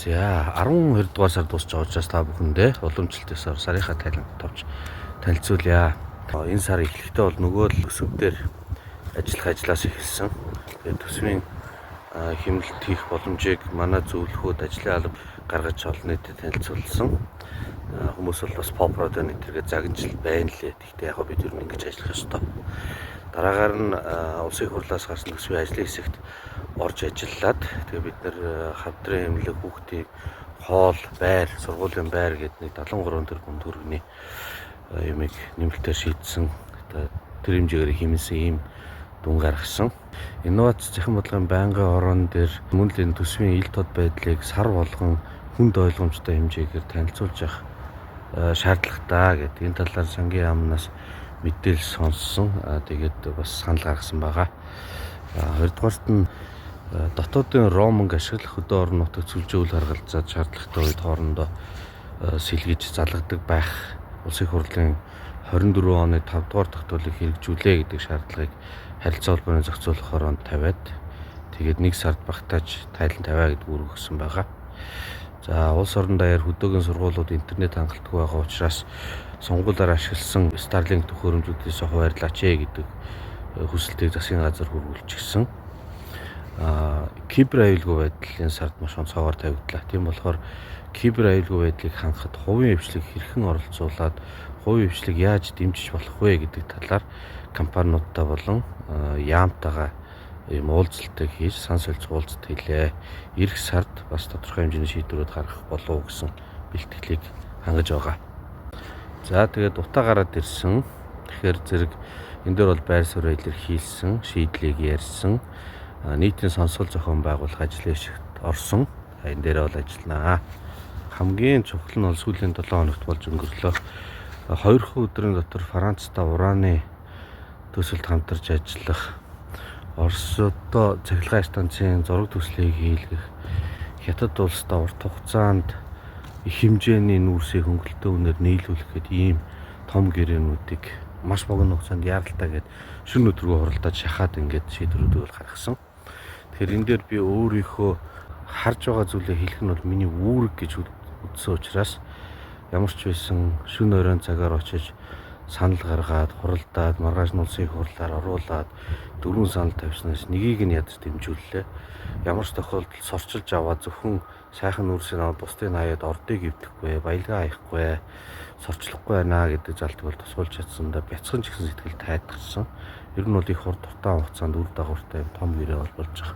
За 12 дугаар сар дуусч байгаа учраас та бүхэндээ уламжлалт ёсоор сарынхаа тайлан товч танилцуулъя. Энэ сар эхлэхдээ бол нөгөө л төсөв дээр ажиллах ажлаас эхэлсэн. Тэгээд төсвийн хэмнэлт хийх боломжийг манай зөвлөхүүд ажлын алба гаргаж олон нийтэд танилцуулсан. Хүмүүс бол бас попрод энэ тэргээ загнажл байна лээ. Гэхдээ яг бид ер нь ингэж ажиллах ёстой. Дараагаар нь улсын хурлаас гарсан төсвийн ажлын хэсэгт орж ажиллаад тэгээ бид нэр хавдрын эмнэлэг, хүүхдийн хоол, байр, сургуулийн байр гэдэг нэг 73 тэрбум төгрөгийн юмыг нэмэлтээр шийдсэн. Тэр хэмжээгээр хэмнэсэн ийм дүн гаргасан. Инновац цахим бодлогын байнгын ороон дээр мөн л энэ төсвийн ил тод байдлыг сар болгон хүнд ойлгомжтой хэмжээгээр танилцуулж явах шаардлагатай гэдэг энэ талаар сангийн яамнаас мэдээлэл сонссон. Тэгээд бас санал гаргасан байгаа. Хоёрдугаарт нь дотоодын роуминг ашиглах хөдөө орон нутагт сүлжээ үл харгалзаад шаардлагатай үед хоорондоо сэлгэж залгадаг байх Улсын их хурлын 24 оны 5 дугаар тогтоолыг хэрэгжүүлээ гэдэг шаардлагыг харилцаа холбооны зохицуулах хороонд тавиад тэгээд нэг сард багтааж тайлан тавиа гэдэг үүрэг өгсөн байгаа. За улс орон даяар хөдөөгийн сургуулиуд интернет хангалтгүй байгаа учраас сонгуулиар ашигласан Starlink төхөөрөмжүүдээс хуваарлаач ээ гэдэг хүсэлтийг засгийн газар хүргүүлчихсэн. Кибер аюулгүй байдлын сард маш онцгойгоор тавигдлаа. Тийм болохоор кибер аюулгүй байдлыг хангахад хувийн хвшлийг хэрхэн оролцуулаад хувийн хвшлийг яаж дэмжиж болох вэ гэдэг талаар компаниудтай болон яамтайгаа ийм уулзалтыг хийж сан солилцох уулзалт хийлээ. Ирэх сард бас тодорхой хэмжээний шийдвэрүүд гаргах болов уу гэсэн бэлтгэлийг хангаж байгаа. За тэгээд утаа гараад ирсэн. Тэгэхээр зэрэг энэ дээр бол байр суурь илэрхийлсэн, шийдлийг ярьсан, нийтийн сонсгол зохион байгуулах ажлын хэсэгт орсон. Энэ дээр бол ажилланаа. Хамгийн чухал нь бол сүүлийн 7 хоногт болж өнгөрлөө. 2 өдрийн дотор Францтай ураны төсөлд хамтарч ажиллах, Оросдоо цахилгаан станцын зураг төслийг хийлгэх, Хятад улстай урт хугацаанд их хэмжээний нүүрсийг хөнгөлөлтөө үнээр нийлүүлэх гээд ийм том гэрээнүүдийг маш богино хугацаанд яаралтай гээд шөнө өдргөө хуралдаад шахаад ингээд шийдвэрүүдийг бол гаргасан. Тэгэхээр энэ дээр би өөрийнхөө харж байгаа зүйлээ хэлэх нь бол миний үүрэг гэж үзсэн учраас ямар ч байсан шөнө оройн цагаар очиж санал гаргаад, хуралдаад, маргааш нь улсын их хурлаар оруулаад 4 санал тавьснаас нэгийг нь ядаж дэмжүүллээ. Ямар ч тохиолдолд сорчилж аваад зөвхөн сайхан нүүрсийг аваад бусдыг хаяад ордыг эвдэхгүй, баялгаа хаяхгүй, сорчлохгүй байна гэдэг залтыг бол тусгуулж чадсандаа бяцхан ч гэсэн сэтгэл тайтгарсан. Ер нь бол их хурд дуртай хугацаанд үр дагавартай юм том гэрээ бол болж байгаа.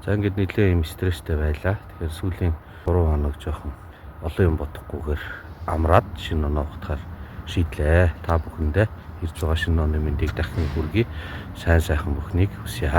За ингээд нэлээд юм стресстэй байлаа. Тэгэхээр сүүлийн 3 хоног жоохон олон юм бодохгүйгээр амраад шинэ оноо ухтахаар шийдлээ. Та бүхэндээ ирж байгаа шинэ оны мэндийг дахин хүргэе. Сайн сайхан бүхнийг хүсье.